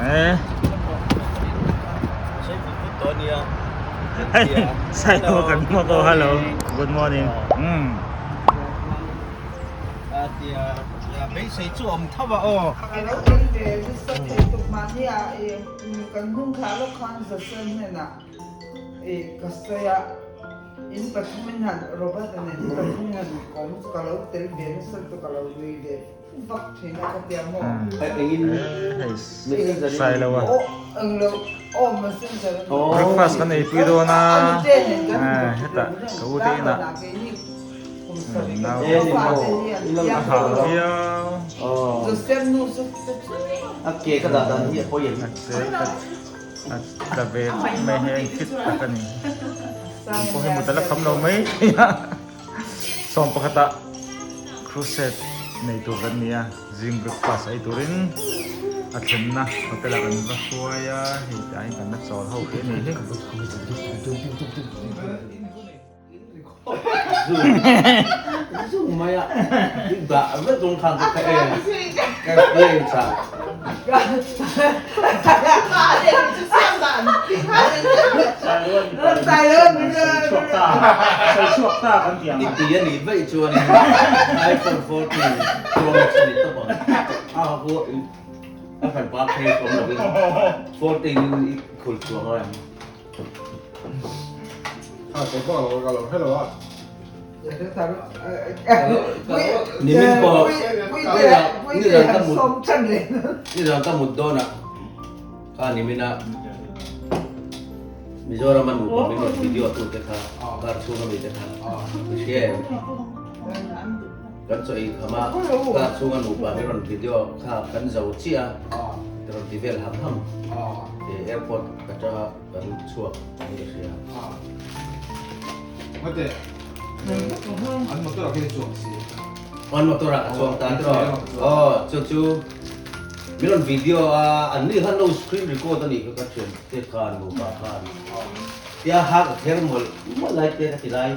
Eh. Sai ko kan mo ko hello. Good morning. Mm. Beisei chu awm tho a aw. A lo tel ve nasa thei tuk mahni ah i kan hnung thlah lawk khan Zasel hnenah i ka sawi a, in pathumin han Robert-a nen in pathumin han kawm chu ka lo tel ve nasa lutuk ka lo nui ve vak thin a ka tia maw. Sai lo a. Aw englo aw messenger a ni. Breakfast kan ei pui dawn a, hetah ka u te inah. A ve mai hi a in fit tak a ni eng pawh hi mut a la kham lo mai thei a sawm pakhatah crusade nei tur kan ni a zing breakfast ei turin a thlenna hotel ah kan va hruai a hei tah hian kan la chawl ho te a ni hi. Zung mai a i dah vek dawn khan ka en ka play chak. I ti a nih vaih chuan in iPhone 14 Pro Max a ni tawp ang. A ha pawh a hran pa phei awm lovin 14 in i khul chhuah ngai ang. Nimin pawh nizan ka mut nizan ka mut dawn ah kha nimin ah Mizoram a nupa min rawn video tu te kha car chhung ami te kha i hria em? Kan chaw ei kham a car chhung a nupa min rawn video kha kan zo chiah a rawn ti vel ham ham airport atanga kan chhuak niin ka hria. Mate, an motor ah khin i chuang si. An motor ah ka chuang ta tiraw. Aw chu chu min rawn video a an ni khan lo screen record a nih kha ka thian te khan nupa khan tia ha ka kher mawlh mawlh lai te ka ti lai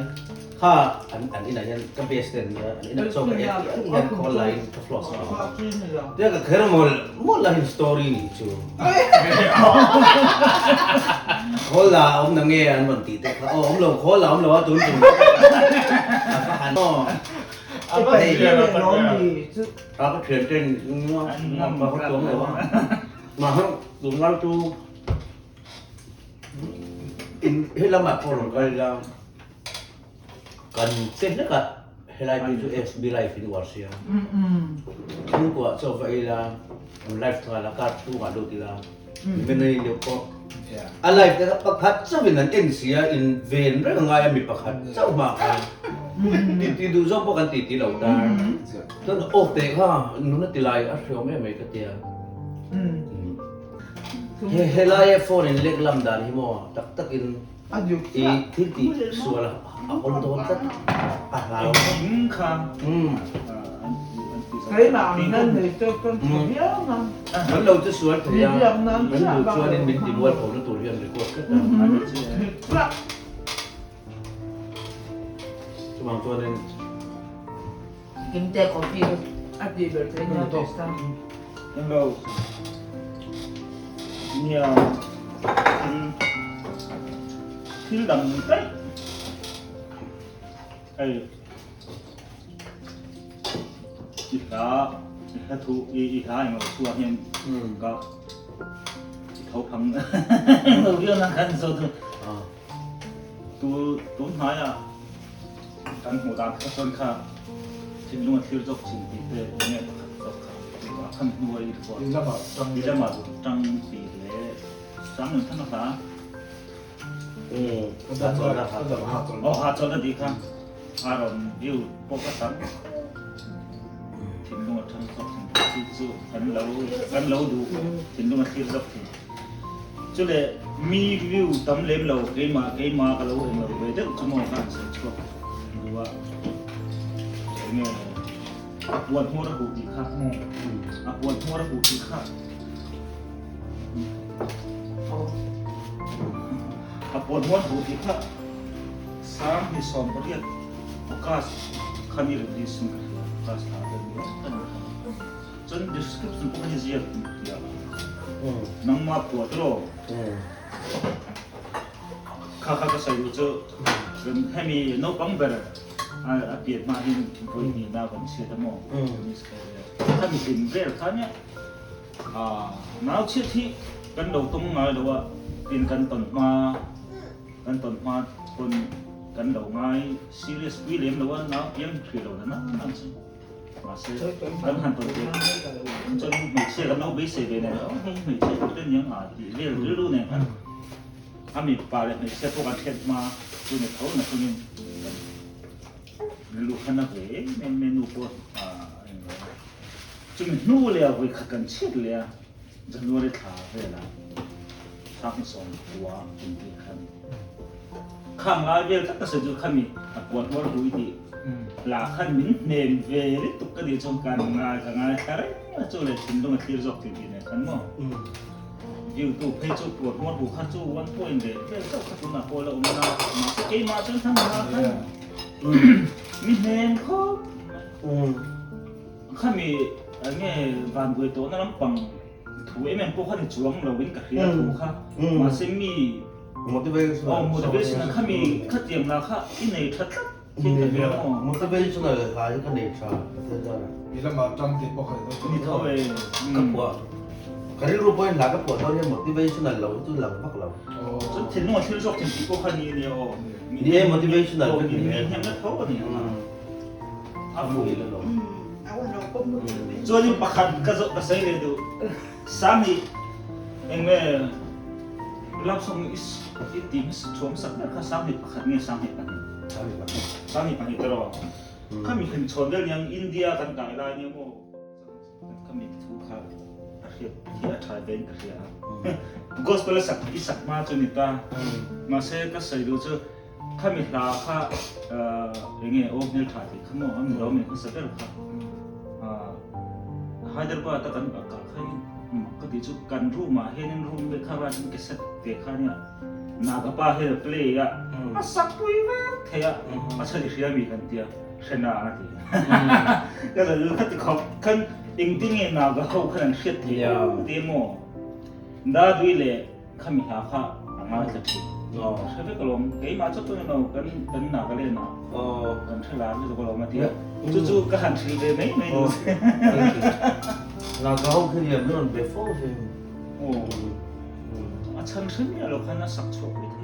Kha an an inah hian ka best te an nia, an inah chaw ka ei a tih hian call la in ka floss a tia ka kher mawlh mawlh la hin story nih chu call la awm na nge an rawn tih te kha aw awm lo call la awm lo a tun tum a ka han aw a ka thian ten ka ka tuam lo a mah han tunlai chu in helamah pawh rawn kal ila. Kan che hlek a, helai phei chu FB live in uar sia. Chhungkuah chaw va ei la, an live thla la, car chhungah lut ila, min ei deuh pawh. A live te kha pakhat chauhin an en sia, in ven reng a ngai a mi pakhat chauh hma khan. Ti ti duh zawk pawh kan ti ti lo ta. Chuan off teh kha nun a ti lai a hreawm em mai ka tia. Helai phone in lek lam dan hi maw tak takin I thil tih sual a awm dawn tlat a hlau. Kan lo chu sual thei a, kan duh chuanin min ti mual pho na tur hian record tlat a. Chuvang chuanin. Nia thil thil dang daih hei i hla i hla thu i i hla englo chhuah hian ka i tho phang englo viau na khan saw chu tu tun hnaia Kan hmuh dan kha chuan kha thinlung a thlir zawk thin tih te enge pakhat zawk kha a khan hnu a i record i lamah tang tih leh sang in thang a hla aw ha chawl na tih kha a rawn view pawh ka tam thinlung a thang zawk thin chu chu kan lo kan lo duh thinlung a thlir zawk thin chule mi view tam lem lo keimah keimah ka lo eng lo ve deuh chu maw kha an sawi chhuak duh a enge a puan hmawr a huh tih kha a puan hmawr a huh tih kha a puan hmawr a huh tih kha sang hi 18 August khan i release in ka hria August thla vel ni awm tak a ni kha. Chuan description pawh kha hi ziak tia. Nangma phuah tiraw? Kha kha ka sawi duh chu hemi naupang ber a pian hma hin vawi hnihna kan chhiat a maw? Khami hlim vel kha nia nau chhiat hi kan lo tawng ngai lo a, tin kan tawn hma kan tawn hma pawn kan lo ngai serious pui lem lo a, nau piang hrih lo na na na chu. Mahse, kan han tawn ve chuan hmeichhia kan lo beisei ve nen aw hei hmeichhia tur te aniang a tih vel rilru nen khan a mipa leh hmeichhia pawh kan hriat hma chu ni tho na chungin kan rilru khan a ve em em mai nu pawh a englo a. Chumi hnu leh a vawi khat kan chhiat leh a January thla velah 2010 intih khan Khang lai vel tak ka sawi chu khami a puan uar hu i tih lah khan min hnem ve lutuk ka nih chuan kan ngai ka ngai thla reng a chu leh thinlung a thlir zawk tih tih nen khan maw view tu phei chu puan uar hu kha chu one point leh vel chauh kha tunah pawh la awm a mahse keimah chuan khan nula khan mi hnem khawp mai khami enge vanduai tawhna lampang Thu em em pawh kha ni chuang lo in ka hria thu kha mahse mi Motivational aw motivational kha mi khatiang lah kha i nei tha tlat hian ka hria maw. Motivational hla hi ka nei tha ka tel zar a. Mi lamah tang tih pawh kha ni dawn Ni tho e. Ka phuah ka rilru pawhin hla ka phuah dawn hian motivational lo hi chu lang vak lo. Chuan thinlung a thil zawk thin tih pawh kha ni nia aw. Ni e motivational vek ni e. Mi hniamna tho a ni ang a. A muhil alawm. Chuanin pakhat ka zawh ka sawi leh duh. Sami eng nge love song i i ti hmasa thuam sak ber kha Sami pakhat nge Sami pahnih? Sami pahnih. Sami pahnih te rawh. Khami hlim chhawn vel niang India kan kai lai nia maw? Khami thu kha a hriat hi a tha vein ka hria a. Gospel a sak i sak hma chu ni ta. Mahse ka sawi duh chu Khami hla kha enge aw hmeltha tih kha maw a mizo min hmasa ber kha Hyderabad a kan kah kha in mak ka tih chu kan room ah hianin room te kha ruat in cassette ve kha nia Nagapa hi a play a a sak pui vek thei a a chhan i hria mi kan tia hrena a ti ka zan kha ti khawp khan engtin nge Naga ho khan an hriat theih em ti maw Dadui leh Khami hla kha a ngaithla thin. Ka hre vek alawm. Keimah chauh pawh ni lo, kan kan Nagaland ah kan hre lar lutuk alawm a ti a. Chu chu ka han hrilh ve mai mai duh che. Naga ho khi lian rawn be fo thin. Aw. A chhan hre miah lo khan a sak chhuak pui thei.